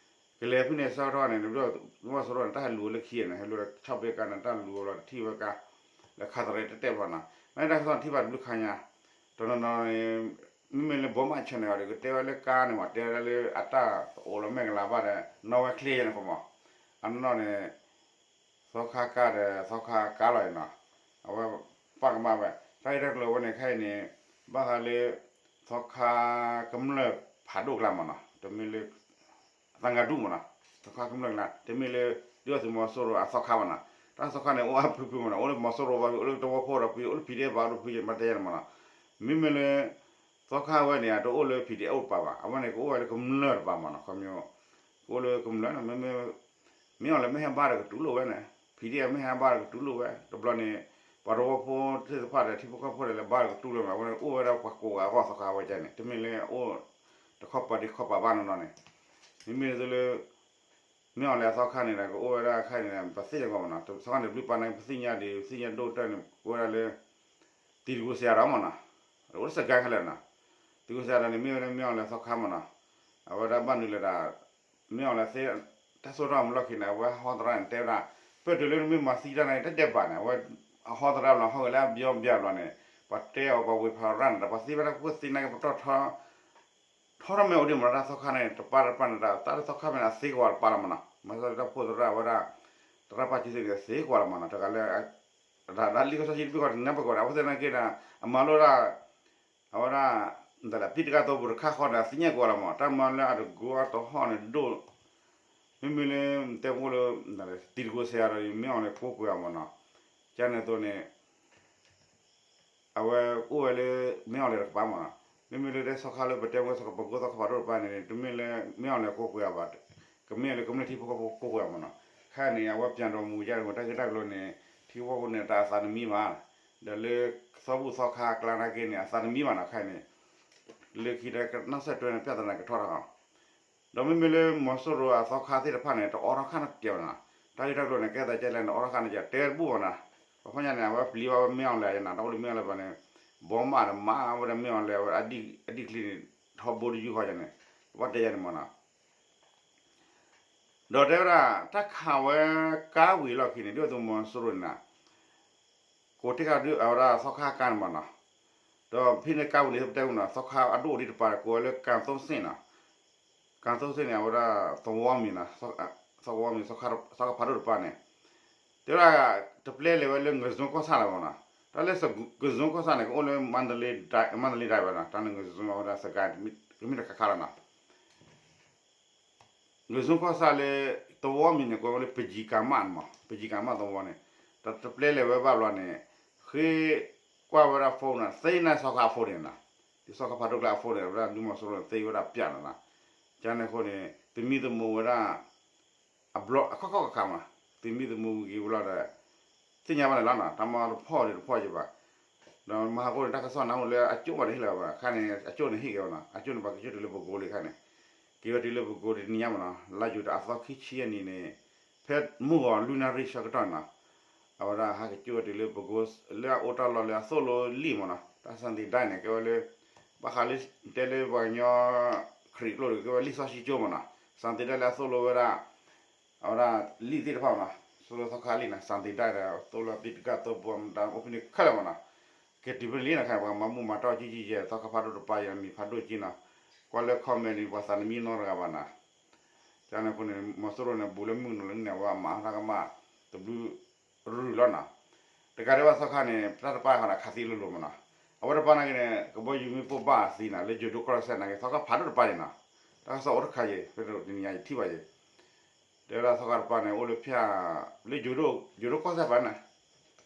ကလဲၤဖဲန့ၣ်ဆၢကတီၢ်န့ၣ် ဒုၣ်ဒါသုးမီၤစိရိၤန့ၣ် တၢ်ဟဲလူၤဝဲလၢခံန့ၣ် ဟဲလူၤဒီးဆီၣ်ဘ့ကါန့ၣ် တၢ်လူၤဝဲလီၤတထံၣ်ဝဲကါ လၢခးသရဲးတဲာ်တဲာ်ဘၣ်နီၤ, မ့ၢ်တၢ်ကစီၣ်န့ၣ်ထံၣ်ဘၣ်တဘျုးခါညါ, တနီၤနီၤန့ၣ် မ့မ့ၢ်လၢ ဘီမး channel အီၤဒီး ကတဲဝဲလၢကါန့ၣ်မး တဲဝဲဒၣ်လၢအတၢ်တအိၣ်လီၤမဲာ်ကလၤဘၣ်ဒီး နီၣ်ဝဲချ့ယဲန့ၣ်ဃိမး, အနီၢ်နီၢ်န့ၣ် သီခါကါဒီး သီခါကါလီၤအံၤနီၤ, အဝဲပာ်ကမၣ်ဝဲ တၢ်ဂ့ၢ်တၢ်ကျိၤဝဲန့ၣ် ခဲအံၤန့ၣ် ဘၣ်ဃးလၢ သီခါကမျၢၢ်ဖးဒိၣ်ကျါမးနီၤ, တမ့ၢ်လၢ သးငါဒူၣ်မးနီၤ, သီခါကမျၢၢ်ကျါ တမ့ၢ်လၢ ဒုၣ်ဒါသုးမီၤစိရိၤအသီခါမးနီၤ, တၢ်သီခါန့ၣ် အိၣ်အါဖုဖုမးနီၤ, အိၣ်လၢမီၤစိရိၤဘၣ်ဖု အိၣ်လၢသဝီဖိဒီးဖု အိၣ်လၢ PDF ဘၣ်အိၣ်ဖု မ့ၢ်တဲယဲန့ၣ်မးနီၤ, မ့မ့ၢ်လၢ သီခါဝဲန့ၣ် အတအိၣ်လၢ PDF အိၣ်တပၤဘၣ်, အဝဲန့ၣ် ကအိၣ်ဝဲလၢကမျၢၢ်တပၤမးနီၤ, ခီပညီ ကအိၣ်လၢကမျၢၢ်န့ၣ် မ့မ့ၢ် မ့ၢ်အီၤလဲၤမ့ၢ်ဟဲဘါဒီးကတူၢ်လိာ်ဝဲန့ၣ် PDF မ့ၢ်ဟဲဘါဒီးကတူၢ်လိာ်ဝဲ တဘျီန့ၣ် ပှၤသဝီဖိသ့ၣ်တဖၣ်ဒီး ထံဖိကီၢ်ဖိဒီး လဲၤဘါဒီးကတူၢ်လိာ်မး အဝဲန့ၣ် အိၣ်ဝဲဒၣ်ပှၤကိးဂၤအဂီၢ် သီခါဝဲန့ၣ် တမ့ၢ်လၢအိၣ် တခီပၤဒံခီပၤဘၣ်နီၤနီၤန့ၣ်, မ့မ့ၢ်လၢ မ့ၢ်အီၤလဲၤအသီခါန့ၣ်ဒီး ကအိၣ်ဝဲဒၣ်ခဲအံၤန့ၣ် ပသ့ၣ်ညါကွၢ်မးနီၤ, သီခါန့ၣ် တဘျုးပၤန့ၣ် ပသ့ၣ်ညါဒံး ပသ့ၣ်ညါဒိၣ်ကတၢၢ်န့ၣ် ကအိၣ်ဝဲဒၣ်လၢ တံၤသကိးစဲးဒီးမးနီၤ, အိၣ်လၢစကဲခဲလၢာ်နီၤ, တံၤသကိးစဲးဒီးန့ၣ် မ့ၢ်ဝဲဒၣ်မ့ၢ်အီၤလဲၤသီခါမးနီၤ, အဝဲဒၣ်ဘၣ်နုၤလဲၤဒီး မ့ၢ်အီၤလဲၤသ့ တၢ်စိတၢ်ကမီၤလီၢ်ခံန့ၣ် အဝဲဟီသရၣ်န့ၣ် တဲဝဲဒၣ် ပၢၢ်တုၤလၢနမ့ၢ်မၤသံတၢ်န့ၣ် တဒဲးဘၣ်န့ၣ် အဝဲ အဟီသရၣ်ဘျီ ဟီဂဲၤလၢအဘျီဘျီဘျီန့ၣ် ပှၤတဲအီၤပှၤဝ့ၤဖးရၣ်န့ၣ်ဒီး ပှၤသ့ဝဲဒၣ် ပှၤသ့နာ်က့ ပတီၢ်ထီ ထီထီၣ်မ့ၢ်အိၣ်ဒံးမး တၢ်သီခါန့ၣ် တပာ်တပာ်န့ၣ်ဒီး တၢ်လၢသီခါဖဲန့ၣ် အသ့ကွၢ်တပာ်လီၤမးနီၤ, မၤသးဒ်တၢ်ဖိသရၣ်ဝဲဒၣ် သရၣ်ပၢ်စုသ့ၣ်န့ၣ် သ့ကွၢ်လီၤမးနီၤ, တဂၤလၢ တၢ်လံၣ်ကီၢ်စီဆှံတဘ့ၣ်ဃီတနၢ်ပၢၢ်ကွၢ်ဒီး အဝဲသ့ၣ်နာ်က့ဒီး အမၤလိဒၣ် အဝဲဒၣ် ဒ်လဲၣ် ပျံၤတကါသိပူၤတခါဃီဒီး အသ့ၣ်ညါကွၢ်လီၤမး, တၢ်မၤလၢအတကိအတဟီၣ်န့ၣ်ဒိၣ်, မ့မ့ၢ်လၢ တဲဖိလၢ တံၤသကိးစဲးဒီး မ့ၢ်အီၤလဲၤကိးကွံာ်အီၤမးနီၤ, ကန့ၣ်အသိးန့ၣ် အဝဲအိၣ်ဝဲလၢ မ့ၢ်အီၤလဲၤတကပၤမးနီၤ, မ့မ့ၢ်လၢတဲသီခါလၢပတဲဝဲသီခါ ပကိးသီခါဖးဒိၣ်တပၤန့ၣ် တမ့ၢ်လၢ မ့ၢ်အီၤလဲၤကိးကွံာ်အီၤဘၣ်, ကမ့ၢ်လၢကမျၢၢ်ထံဖိကီၢ်ဖိကိးကွံာ်အီၤမးနီၤ, ခဲအံၤန့ၣ် အဝဲပၠးဒီးမူၤယါန့ၣ် တၢ်ဂ့ၢ်တၢ်ကျိၤန့ၣ် ထံဖိကီၢ်ဖိန့ၣ် တၢ်အသးတမံဘၣ်, ဒီးလၢ သီဘူၣ်သီခါအကျါနာ်က့န့ၣ် အသးတမံဘၣ်နီၤ, ခဲအံၤန့ၣ် လၢခံဒီးကနီၣ်စဲးတွဲန့ၣ် ပြဿနာကထီၣ်ထီၣ် ဒီးမ့မ့ၢ်လၢမီၤစိရိၤအသီခါသ့ၣ်တဖၣ်န့ၣ် တအိးထီၣ်ခါန့ၣ်ပျဲဘၣ်နီၤ, တၢ်ဂ့ၢ်တၢ်ကျိၤန့ၣ် ကဲသးကဲလဲၣ်န့ၣ် အိးထီၣ်ခါန့ၣ် တဲတဘူၣ်ဘၣ်နီၤ, ပှၤဖီၣ်ညါန့ၣ် အဝဲပျံၤဘၣ်ဝဲမ့ၢ်အီၤလဲၤယါနီၤ, တၢ်အိၣ်လၢမ့ၢ်အီၤလဲၤဘၣ်န့ၣ် ဘီမးဒီးမၤဝဲဒၣ်မ့ၢ်အီၤလဲၤဝဲ အဒံၣ်ချံန့ၣ် ထီဘိတယုၢ်ဃီယါန့ၣ် ပဘၣ်တဲယါန့ၣ်မးနီၤ ဒီးတဲဝဲဒၣ် တၢ်ခးဝဲကါဝံၤလီၢ်ခံန့ၣ် ဒုၣ်ဒါသုးမီၤစိရိၤန့ၣ် ကိးတ့ၢ်ဃာ်ဒုးအဝဲဒၣ်သီခါကါန့ၣ်မးနီၤ, ဒီးဖဲန့ၣ်ကါဝံၤန့ၣ် ပတဲဝဲနီၤ သီခါအဒိၣ်ဒံးတပၤ ကိးဝဲလၢ ကံသုံးဆင့်နီၤ, ကံသုံးဆင့်န့ၣ် အဝဲဒၣ်သဝီမံၤနီၤ, သဝီမံၤ သီခါဖးဒိၣ်တပၤန့ၣ်, တဲဝဲဒၣ် တပျဲလဲၤဝဲလၢ ငဇုံကီၢ်ဆၣ်လၢၤမးနီၤ, တၢ်လၢ ငဇုံကီၢ်ဆၣ်န့ၣ် ကအိၣ်လၢ မန္တလေးတိုင်း ဝဲနီၤ, တၢ်လၢ ငဇုံ အဝဲဒၣ် စစ်ကိုင်း ကမ့ၢ်တခါခါလီၤနီၤ ငဇုံကီၢ်ဆၣ်လၢ သဝီမံၤန့ၣ် ကိးဝဲလၢ ပန်းကြီးကားမ မး, ပန်းကြီးကားမ သဝီန့ၣ်, တပျဲလဲၤဝဲဘၣ်ဘျီန့ၣ် ဃ့ကွၢ်ဝဲဒၣ် phone နီၤ, သ့န့ၢ်သီခါ phone န့ၣ်နီၤ, ဒ်သီခါဖးဒိၣ်ကျါအ phone န့ၣ် အဝဲဒၣ်ဒုးမီၤစိရိၤန့ၣ် သ့ဝဲဒၣ်ပျးလီၤနီၤ, ကန့ၣ်အဃိန့ၣ် သမံသမိးဝဲဒၣ် အဘျီအခီၣ်ခီၣ်အခါမး, သမံသမိးဝံၤက့ၤဝဲလီၤဒီး သ့ၣ်ညါဘၣ်န့ၣ်လီၤနီၤ, တၢ်မၤတဖီၣ်ဒံးတဖီၣ်ယံၤဘၣ်, ဒီးမဟါဃိန့ၣ် တၢ်ကစီၣ်နၢ်ဟူလၢအကၠိၣ်ဘၣ်န့ၣ်ဟ့ၣ်လီၤဘၣ်, ခါန့ၣ် အကၠိၣ်န့ၣ်ဟ့ၣ်က့ၤဝဲနီၤ, အကၠိၣ်န့ၣ် ပှၤက့ၤကၠိၣ်တုၤလၢပကိလံခါန့ၣ်, က့ၤဝဲတုၤလၢပကိတနံၤညါမးနီၤ, လါယူၤတၢ်အသီခံဆံအနံၤန့ၣ်, ဖဲမုၢ်ဂီၤလွံၢ်နၣ်ရံၣ်ဆၢကတီၢ်နီၤ, အဝဲဒၣ်ဟဲက့ၤကၠိၣ်ဝဲတုၤလၢပကိ လၢအအိၣ်တၢ်လီၢ်လၢအသိၣ်လိလံာ်မးနီၤ, တၢ်သံဒံးဒၣ်န့ၣ် ကဲဝဲလၢ ဘၣ်ဃးလၢ တဲလၢပှၤကညီ ခရံာ်ကျိာ်ဒီး ကဲဝဲလံာ်စီဆှံကၠိမ့ၢ်နီၤ, စၣ်သ့ၣ်ဒၣ်လၢအသိၣ်လိဝဲဒၣ် အဝဲဒၣ်လံာ်သ့ၣ်တဖၣ်မ့ၢ်နီၤ, သိၣ်လိသီခါလံာ်နီၤ, စၣ်သ့ၣ်ဒၣ်ဒီးသိၣ်လိသ့ၣ်တကၣ်သိၣ်ပှၢ်မတၤအိၣ်ဖဲန့ၣ်ခဲလၢာ်မ့ၢ်နီၤ, ကဲတုၤဖဲန့ၣ်လံနီၤ, ခဲအံၤပှၤမၤဘူၣ်မၤတီၢ်ကံကံယဲၢ် သီခါဖးဒိၣ်တပၤယဲၢ် မံၤဖးဒိၣ်ကံနီၤ, ကွၢ်လၢ comment န့ၣ် ပှၤသးနမံနီတဂၤဘၣ်နီၤ, ကန့ၣ်အဃိန့ၣ် မီၤစိရိၤန့ၣ် ဘူးလၢမုၢ်နုာ်လၢန့ၣ် အဝဲအမၤတၢ်ကမၣ် တဘျုး ရူၢ်လီၤနီၤ, တကးဒံးဘၣ်သီခါန့ၣ် တၢ်တပၣ်ဃီဒီးခးသံလိၤလိၤမ့ၢ်နီၤ, အဝဲတပၣ်နာ်က့န့ၣ် ကဘီယူၤမ့ၣ်ပိၢ်ဘၣ်သံနီၤ လၢယိၤဒိၣ်ကီၢ်စဲၣ်နာ်က့ သီခါဖးဒိၣ်တပၤန့ၣ်နီၤ, တၢ်ကစီၣ်အိၣ်တခါယဲၢ် ဖဲတနံၤညါယထံၣ်ဘၣ်ယဲၢ်, တဲဝဲဒၣ်သီခါတပၤန့ၣ် အိၣ်လၢဖၠၣ် လၢယိၤဒိၣ် ယိၤဒိၣ်ကီၢ်စဲၣ်ပၤန့ၣ်,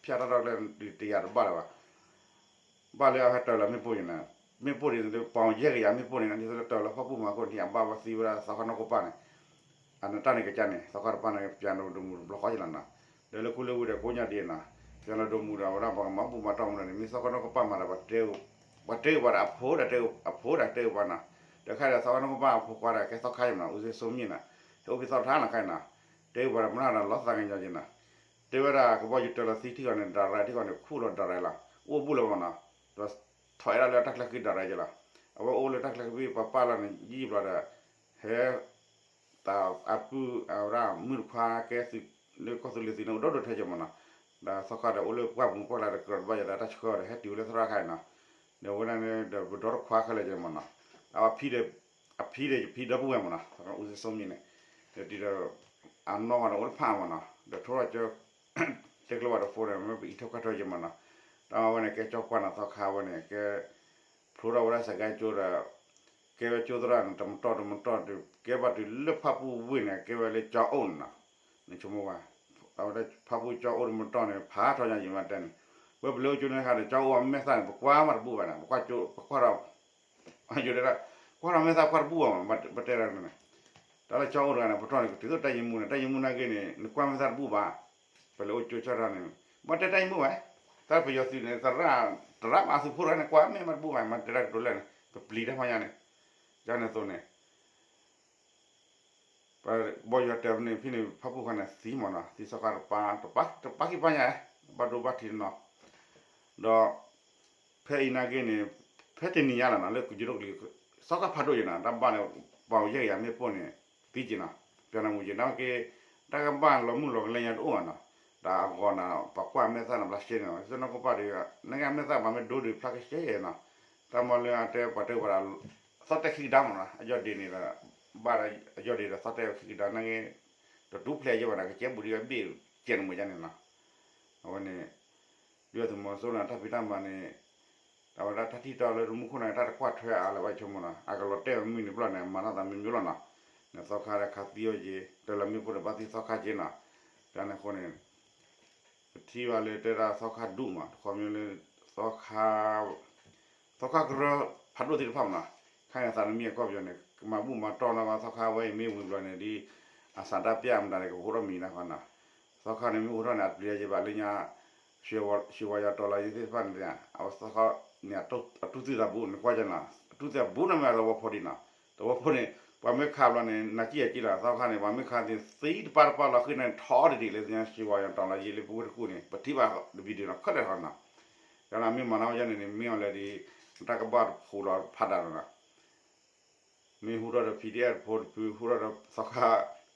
ဖၠၣ်တၢ်ထီၣ်ကျဲတယၤတဘၣ်လၢၤဘၣ် ဘၣ်လၢအဟဲတၢၤလီၤမ့ၣ်ပိၢ်န့ၣ်နီၤ, မ့ၣ်ပိၢ်န့ၣ် ပှၤယဲၢ်ကယၤမ့ၣ်ပိၢ်န့ၣ်နီၤ ဒ်သိးလၢတၢၤလီၤဖီၣ်ပူၣ်မၤခိၣ်န့ၣ် အဘၣ်ဝဲသံဝဲဒၣ်သီခါနီၢ်ကပၣ်န့ၣ်, အနတၢ်န့ၣ်ကစၢ်န့ၣ် သီခါတပၤန့ၣ် ပျဲဒိၣ်ဒိၣ်မူတဘျီဃီယလီၤနီၤ, ဒီးလၢခူလၢဝ့ၢ်ဒီးကိးညါဒ်နီၤ, ပျဲလီၤဒိၣ်မူဒီးဝဲဒၣ်ပှၤကမၤဘူၣ်မၤတီၢ်မူဒီးန့ၣ် မ့ၢ်သီခါနီၢ်ကပၣ်မၤဒီး ပှၤတဲအပှၤဒီးအဖိဒီးတဲအပှၤနီၤ, ဒီးခဲဒီးသီခါနီၢ်ကပၣ်အဖိခွါဒီးကဲသီခါယမနီၤ အူစ့စိမ့ၣ်နီၤ, ဟဲအိၣ်ဖဲသီခါနီၤခဲနီၤ, တဲအပှၤဒီးမနုၤဒီးလီၤသးကညီၤယနီၤ, တဲဝဲဒၣ်ကဘီယူၤတၢၤလီၤသံထံဂီၤန့ၣ် ဒၣ်ရဲထံဂီၤန့ၣ် ခူၣ်လီၤဒၣ်ရဲလီၤ, အိၣ်ဘူၣ်လီၤမနီၤ, ဒီးထီၣ်အဲၣ်ဒၣ်လၢတၢ်ချၢဃံဒၣ်ရဲယလီၤ, အဝဲအိၣ်လၢတၢ်ချၢဃံပှၤပာ်လီၤန့ၣ် ယံာ်ဘျီဒီး ဟဲ တၢ်အပုၢ်အဝဲဒၣ်မုၣ်တခွါကဲသုး လၢကီၢ်သူလ့ၤသုးန့ၣ် အိၣ်ဒီဒိၣ်ထဲယမနီၤ, ဒီးသီခါဒီးအိၣ်လၢပှၢ်ပူၤပှၢ်ကျါဒီးကြၢးတဘၣ်ယၤဒီးတၢ်ဆှၢအီၤဒီးဟဲတုၤဝဲလၢသရၣ်ခါအံၤနီၤ, ဒီးဝဲဒၣ်န့ၣ်ဒီးပဒီတခွါခဲလၢာ်ယမနီၤ, အဖံဒီး အဖံဒီးယဖံဒီပုၢ်ဝဲၢ်မနီၤ အူစ့စိမ့ၣ်န့ၣ်, ဒီးတံၤဒီး အနီၢ်ဂီၤဒီးအိၣ်တဖၣ်မနီၤ ဒီးထိထီၣ်ကၠိ တဲကျိဘၣ်ဒီးဖိဒီး မ့ၢ်ပအံးထွဲကွၢ်ထွဲယမနီၤ, တၢ်မၤဝဲန့ၣ် ကဲကၠီပှၢ်နီၤ သီခါဝဲန့ၣ် ကဲ ဖျိထီၣ်ဝဲဒၣ်စကဲကၠိဒီး ကဲဝဲကၠိသရၣ်န့ၣ် တမတီၢ်တမတီၢ်ဒီး ကဲဘၣ်တုၤလၢဖၣ်ပူၣ်ဝ့ၢ်န့ၣ် ကဲဝဲလၢကၠီအိၣ်န့ၣ်နီၤ, နဆိကမိၣ်ဝဲ အဝဲဒၣ်ဖၣ်ပူၣ်ကၠီအိၣ်တမတီၢ်န့ၣ် ဖးထီညါယမၤတဲန့ၣ်, ဝဲပလဲၤအိၣ်ကၠိန့ၣ်ခါဒီး ကၠီအိၣ်အမဲာ်သၣ်န့ၣ် ပကွၢ်မးတဘူၣ်ဘၣ်န့ၣ် ပကွၢ်ကၠိ ပကွၢ်ဒီး ယိၤဒၣ် ကွၢ်ထီၣ်မဲာ်သၣ်ကွၢ်တဘူၣ်ဘၣ်မး ဘၣ်တဲဒၣ်န့ၣ်, တၢ်လၢကၠီအိၣ်တဂၤန့ၣ် ပတီၢ်န့ၣ် ကတုၤသိးတၢ်ယံၤမူန့ၣ် တၢ်ယံၤမူနာ်က့န့ၣ် နကွၢ်မဲာ်သၣ်တဘူၣ်ဘၣ်, ပလဲၤအိၣ်ကၠိဆၢထီၣ်န့ၣ် ဘၣ်တဲတၢ်ယံၤမူဘၣ်, တၢ်ပယီၤသုးန့ၣ် သရၣ် သရၣ်မၤသုးဖိတဂၤန့ၣ် ကွၢ်မဲာ်မးတဘူၣ်ဘၣ် မၤတဲဒၣ်ကတိၤလၢာ်န့ၣ် ပပျံၤတၢ်ဖးညါန့ၣ်, ကန့ၣ်အသိးန့ၣ် ပဘီယွၤတၢၤဖဲန့ၣ် ဖဲန့ၣ် ဖၣ်ပူၣ်ခါန့ၣ်သံမးနီၤ သံစီၤခါတပၤ တပၤခံပၤညါ ဘၣ်ဒိဘၣ်ထံးနီၤ, ဒီး ဖဲအံၤနာ်က့န့ၣ် ဖဲတနံၤညါလီၤနီၤ လၢကယိၤဒိၣ်ကလံၤ စီၤခါဖးဒိၣ်ယဲနီၤ တၢ်ဘၣ်န့ၣ် ပှၤယဲၢ်ကယၤမ့ၣ်ပိၢ်န့ၣ် သံက့နီၤ ပျဲနမူက့နီၤက့ တၢ်ကဘၣ်လီၤမုၢ်လီၤကလဲညါတအိၣ်ဘၣ်နီၤ, ဒီးအဂီၢ်နီၤ ပှၤကွၢ်မဲာ်သၣ်နီၤ ဘျါရှဲန့ၣ်နီၤ သနီၢ်ကပၣ်ဒီး နကမဲာ်သၣ်ပှၤမ့ၢ်ဒိဒုးဖျါကရှဲနီၤ, တၢ်မၤလၢအတဲပှၤတဲပှၤဒီး သီၣ်တဲခံကဒါမးနီၤ အယီၢ်ဒ့န့ၣ်ဒီး ဘၣ်ဒီး အယီၢ်ဒ့ဒီးသီၣ်တဲခံကဒါနာ်က့ တတူၢ်ဖျဲးယဲဘၣ်နီၤ ကကဲဘူးဒံးအဘ့ၣ်ကဲနမူကန့ၣ်နီၤ, အဝဲန့ၣ် ဒုၣ်ဒါသုးမီၤစိရိၤန့ၣ် တၢ်ဖံးတၢ်မၤန့ၣ် အဝဲဒၣ်တၢ်ထံၣ်တီလၢတမူခိၣ်န့ၣ် တၢ်တကွၢ်ထွဲအါလၢၤဘၣ်ဆိကမိၣ်နီၤ အကလီၤတဲာ်ဝဲမုၢ်နံၤဘျီန့ၣ် မၤထီၣ်သးမ့ၢ်မ့ၢ်လီၤနီၤ, န့ၣ်သီခါဒီးခးသံအီၤက့ၤ တၢ်လၢမ့ၣ်ပိၢ်ဒီးဘၣ်သံသီခါက့ၤနီၤ, တၢ်န့ၣ်အဃိန့ၣ် ပထံၣ်ဘၣ်လၢတဲဒၣ်သီခါဒူၣ်မး တခီမ့ၢ်လၢ သီခါ သီခါကရၢဖးဒိၣ်သ့ၣ်တဖၣ်မးနီၤ, ခါန့ၣ်သးနမံအကီၢ်ပယီၤန့ၣ် ကမၤဘူၣ်မၤတီၢ်နီၢ်ကီၢ်သီခါဝဲအံၤမ့ၢ်ဝံၤဘျီန့ၣ် ဒ်အစးတၢ်ပျၢ်အမတၤန့ၣ် ကဟူထီၣ်မံၤနီၤဃီနီၤ, သီခါန့ၣ်မ့ၢ်ဟူထီၣ်န့ၣ် အတပျံၤယဲဘၣ်လၢညါ ရွှေဝါရော်တော်လှန်ရေးသ့ၣ်တဖၣ်န့ၣ် အဝဲသီခါန့ၣ် အတူၢ်သံသးဘူး နကွၢ်ကနီၤ အတူၢ်သံသးဘူးန့ၣ်မ့ၢ်သဝီဖိဒံးနီၤ, သဝီဖိန့ၣ် ပှၤမ့ၢ်ခးဘျီန့ၣ် နၤကံၢ်ယၤကံၢ်လီၤ သီခါန့ၣ် ပှၤမ့ၢ်ခးသံသံတပၢ်တပၢ်လီၤဃံၤန့ၣ် ထီဒ်ဒ်လၢညါ ရွှေဝါရော်တော်လှန်ရေးလၢပဝ့ၢ်တကူၣ်န့ၣ် ပထံၣ်ဘၣ်တဘံၤဒံးနီၤ ခဲလၢာ်ထီၣ်နီၤ, ဒီးမ့ၢ်မၤနီၣ်ဝဲဒၣ်န့ၣ်န့ၣ် မ့ၢ်အီၤလဲၣ်ဒ် တၢ်ကဘၣ်တဖိးလီၤဖးဒၣ်လီၤနီၤ မ့ၢ်ဟူထီၣ်ဒီး PDF တဖိတဖု ဟူထီၣ်ဒီး သီခါ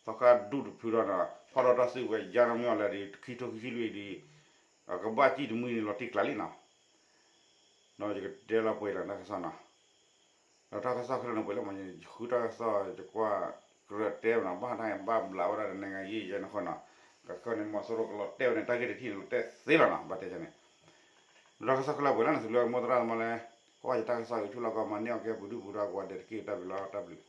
ဒူၣ်တဖုဒီးနီၤ ဖီၣ်ထီၣ်တၢ်စုကဝဲၤယါနီၤ မ့ၢ်အီၤလဲၣ်ဒ် ခံထိခံဆံလွံၢ်ဒ် ကဘၣ်စံၣ်တမှံန့ၣ်လီၤတံၢ်ကျါလံနီၤ, ဒီးယကတဲလီၤပှဲၤလီၤတၢ်ကစီၣ်နီၤ ဒီးတၢ်ကစီၣ်ခဲလၢာ်န့ၣ် ပှဲၤလၢမ့ၢ်ယဃုတၢ်ကစီၣ် ယကွၢ်ကရၢတဲဝဲနီၤ ဘၣ်တၢ်ဘၣ်ဘျးဝဲဒၣ်ဒီး နိုင်ငံရေး ယဲန့ၣ်ဃီနီၤ, ကခၢၣ်န့ၣ် မီၤစိရိၤကလီၤတဲာ်ဝဲန့ၣ် တၢ်ဂ့ၢ်တထံၣ်န့ၣ် လီၤတဲာ်သ့လီၤနီၤ ဘၣ်တဲန့ၣ်, ဒီးတၢ်ကစီၣ်ခဲလၢာ်ပှဲၤလၢန့ၣ် သုးလၢမိၢ်သရၣ်သမါလၢ ကွၢ်ယတၢ်ကစီၣ် YouTube လီၤကီး မၤန့ၢ်အီၣ်ကဲပူၤဒုၣ်ပူၤဒါ ကဝီၤဒဲးတက့ၢ် တၢ်ဘျုးလီၤ တၢ်ဘျုး